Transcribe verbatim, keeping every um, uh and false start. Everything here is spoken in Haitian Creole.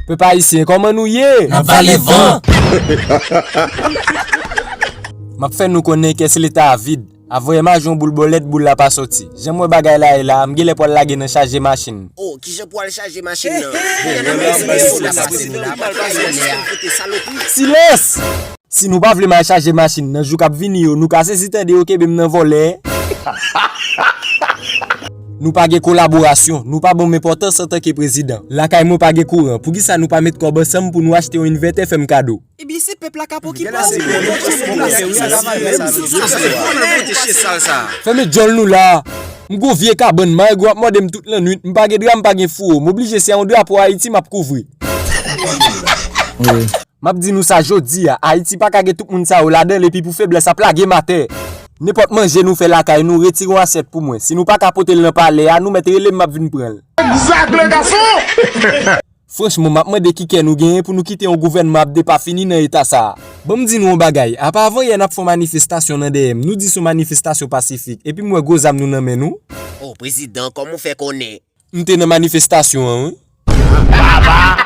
Pèp ayisyen, kòman nou ye? N ap vale van. M ap fè nou konnen kès leta a vid. Avoye m aje yon boul bòlèt, boul la pa soti. Jan m wè bagay la ye la, m genlè pral lage nan chaje machin. Oh, kijan pou al chaje machin nan? Silans! Si nou pa vle m al chaje machin nan jou k ap vini yo, nou ka sezi tande yo kenbe m nan vòlè. Nou pa gen kolaborasyon, nou pa ban m enpòtans antanke prezidan. Lakay mwen pa gen kouran, poukisa nou pa met kòb ansanm pou nou achte yon invètè fè m kado? Ebyen se pèp la k ap okipe w. Fèmen djòl nou la. M gon vye kabann, marengo ap mòde m tout lannwit, m pa gen dra, m pa gen fouwo, m oblije se yon drapo Ayiti m ap kouvri. M ap di nou sa jodi a, Ayiti pa ka gen tout moun sa yo ladan l epi pou feblès ap lage m atè. Nenpòt manje nou fè lakay nou, retire yon asyèt pou mwen. Si nou pa ka pote l nan palè a, nou mèt rele m, m ap vin pran l. Egzak, le gason! Franchman, m ap mande ki kè nou genyen pou nou kite yon gouvènman ap depafini nan eta sa a. Ban m di nou yon bagay, apa avanyè n ap fè yon manifestasyon nan dèyè m, nou di se yon manifestasyon pasifik, epi m wè gwo zam nou nan men nou. Oh, prezidan, kòman w fè konnen? M te nan manifestasyon an, wi. Baba,